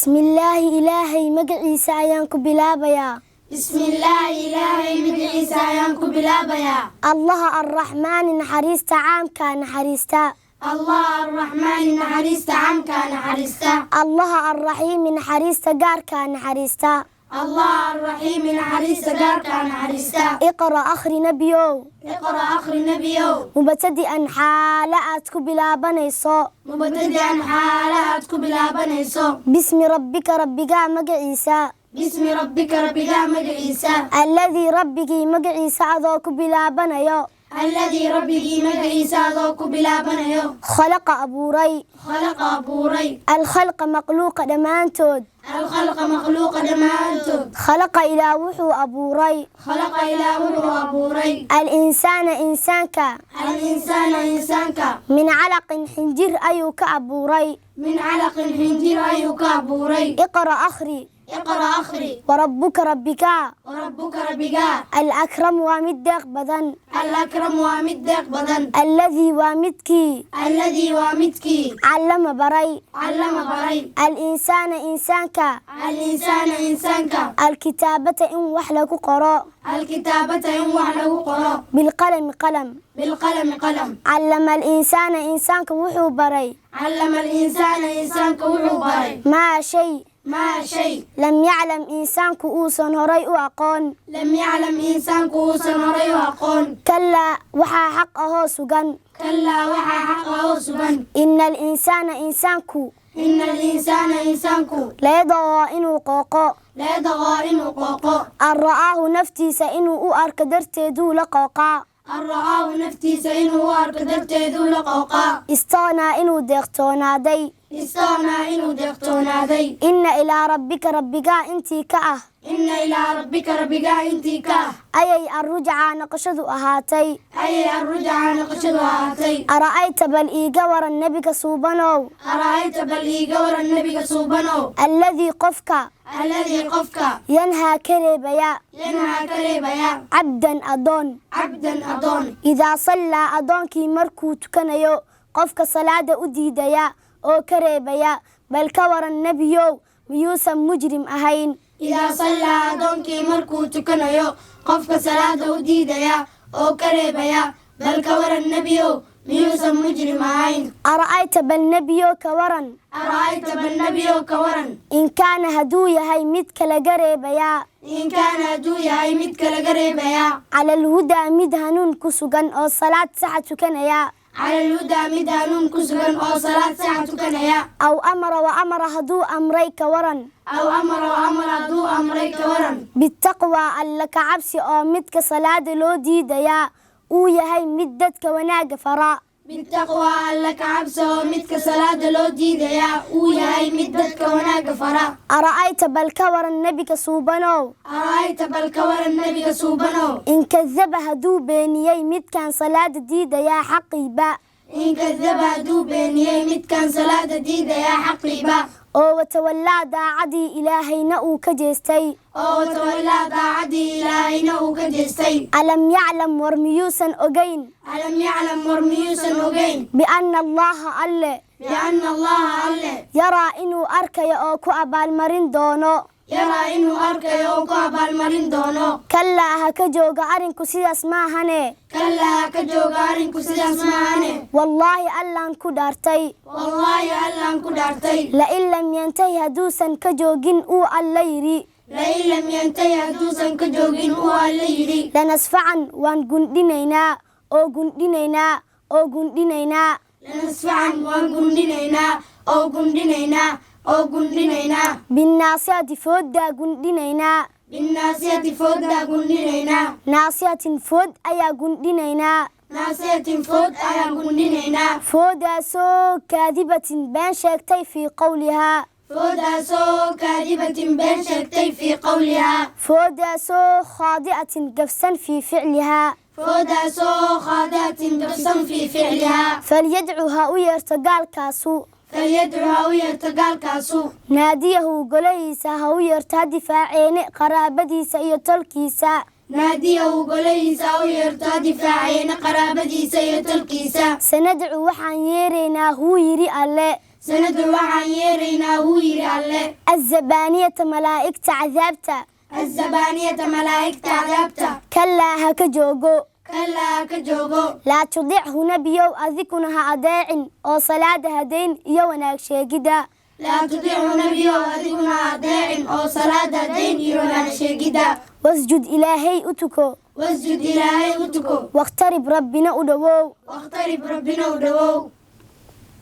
Bismillaahi, Ilaahay magaciisa ayaan ku bilaabayaa. Bismillaahi, Ilaahay magaciisa ayaan ku bilaabayaa. Allaha Arraxmaani, naxariista caamka naxariista. Allah Arraxmaani, naxariista caamka naxariista. Allaha Arraxiimi, naxariista gaarka naxariista. Allah Arraxiimi, naxariista gaarka naxariista. Iqra, akhri, nebiyow. Iqra, akhri, nebiyow. Mubtadi'an, xaala aad ku bilaabanayso. Mubtadi'an, xaala aad ku bilaabanayso. Bismi rabbika, rabbigaa magaciisa. Bismi rabbika, rabbigaa magaciisa. Alladii, rabbigii magaciisa adoo ku bilaabanayo. Alladii, rabbigii magaciisa adoo ku bilaabanayo. Khalaqa, abuuray. Khalaqa, abuuray. Alkhalqa, makhluuqa dhammaantood. Alkhalqa, makhluuqa dhammaantood. Khalaqa, Ilaah wuxuu abuuray. Khalaqa, Ilaah wuxuu abuuray. Al-insaana, insaanka. Al-insaana, insaanka. Min calaqin, xinjir ayuu ka abuuray. Min calaqin, xinjir ayuu ka abuuray. Iqra, akhri. Iqra, akhri. Warabbuka, rabbigaa. Warabbuka, rabbigaa. Al-akram, waa mid deeq badan. Al-akram, waa mid deeq badan. Alladii, waa midkii. Alladii, waa midkii. Callama, baray. Callama, baray. Al-insaana, insaanka. Al-insaana, insaanka. Alkitaabata, in wax lagu qoro. Alkitaabata, in wax lagu qoro. Bilqalami, qalam. Bilqalami, qalam. Callama al-insaana, insaanka wuxuu baray. Callama al-insaana, insaanka wuxuu baray. Maa shay. Maa shay. Lam yaclam, insaanku uusan horay u aqoon. Lam yaclam, insaanku uusan horay u aqoon. Kallaa, waxaa xaq ahoo sugan. Kallaa, waxaa xaq ahoo sugan. Ina al-insaana, insaanku. Ina al-insaana, insaanku. Layadqaa, inuu qooqo. Layadqaa, inuu qooqo. An ra'aahu, naftiisa inuu u arko darteeduu la qooqaa. An ra'aahu, naftiisa inuu u arko darteeduu la qooqaa. Istaqnaa, inuu deeqtoonaaday. Istaqnaa, inuu deeqtoonaaday. Inna ilaa rabbika, rabbigaa intii ka ah. Inna ilaa rabbika, rabbigaa intii ka ah. Ayay arrujcaa, noqoshadu ahaatay. Ayay arrujcaa, noqoshadu ahaatay. Ara'ayta, bal iiga waran, nebiga suubanow. Ara'ayta, bal iiga waran, nebiga suubanow. Alladii, qofka. Alladii, qofka. Yanhaa, ka reebaya. Yanhaa, ka reebaya. Cabdan, adoon. Cabdan, adoon. Idaa sallaa, adoonkii markuu tukanayo, qofka salaada u diidaya oo ka reebaya, bal ka waran, nebiyow, miyuusan mujrim ahayn? Idaa sallaa, adoonkii markuu tukanayo, qofka salaada u diidaya oo ka reebaya, bal ka waran, nebiyow, miyuusan mujrim ahayn? Ara'ayta, bal nebiyow ka waran. Ara'ayta, bal nebiyow ka waran. In kaana, hadduu yahay midka laga reebayaa. In kaana, hadduu yahay midka laga reebayaa. Cala alhudaa, mid hanuun ku sugan oo salaad saxa tukanaya. Cala alhudaa, mid hanuun ku sugan oo salaad saxa tukanaya. Aw amara wa amara, hadduu amray ka waran. Aw amara wa amara, hadduu amray ka waran. Bitaqwaa, Alla ka cabsi, oo midka salaada loo diidayaa uu yahay mid dadka wanaagga fara. Bitaqwaa, Alla ka cabsi, oo midka salaada loo diidayaa uu yahay mid dadka wanaagga fara. Ara'ayta, bal ka waran, nebiga suubanow. Ara'ayta, bal ka waran, nebiga suubanow. In kadaba, hadduu beeniyey midkan salaada diidayaa xaqiiba. In kadaba, hadduu beeniyey midkan salaada diidayaa xaqiiba. Oo watawallaa, daacadii Ilaahayna uu ka jeestay. Oo watawallaa, daacadii Ilaahayna uu ka jeestay. Alam yaclam, war miyuusan ogayn? Alam yaclam, war miyuusan ogayn? Bianna Allaha, Alle. Bianna Allaha, Alle. Yaraa, inuu arkayo oo ku abaalmarin doono. Yaraa, inuu arkayo oo ku abaalmarin doono. Kallaa, ha ka jooga, arrinku sidaas maahane. Kallaa, ha ka jooga, arrinku sidaas maahane. Wallaahi, Allaan ku dhaartay. Wallaahi, Allaan ku dhaartay. Lain lam yantahi, hadduusan ka joogin, uu Alla yidhi. Lain lam yantahi, hadduusan ka joogin, uu Alla yidhi. Lanasfacan, waan gundhinaynaa oo gundhinaynaa oo gundhinaynaa. Lanasfacan, waan gundhinaynaa oo gundhinaynaa oo gundhinaynaa. Binnaasiyati, fooddaa gundhinaynaa. Binnaasiyati, fooddaa gundhinaynaa. Naasiyatin, food ayaa gundhinaynaa. Naasiyatin, food ayaan gundhinaynaa. Foodaasoo kaadibatin, been sheegtay, fii qowlihaa. Foodaasoo kaadibatin, been sheegtay, fii qowlihaa. Foodaasoo khaadi'atin, gafsan, fii ficlihaa. Foodaasoo khaadi'atin, gafsan, fii ficlihaa. Falyadcu, ha u yeerto gaalkaasu. Falyadcu, ha u yeerto gaalkaasu. Naadiyahu, golahiisa ha u yeerto, ha difaaceene, qaraabadiisa iyo tolkiisa. Naadiyahu, golahiisa ha u yeerto, ha difaaceene, qaraabadiisa iyo tolkiisa. Sanadcu, waxaan yeeraynaa, huu yidhi Alle. Sanadu waxaan yeeraynaa, wuu yidhi Alle. Azabaaniyata, malaa'igta cadaabta. Azabaaniyata, malaa'igta cadaabta. Kallaa, ha ka joogo. Kallaa, ha ka joogo. Laa tudichu, nebiyow, adiguna ha adeecin oo salaada hadayn iyo wanaag sheegidda. Laa tudichu, nebiyow, adiguna ha adeecin oo salaada dayn iyo wanaag sheegidda. Wasjud, Ilaahay u tuko. Wasjud, Ilaahay u tuko. Wakhtarib, Rabbina u dhowow. Wakhtarib, Rabbina u dhowow.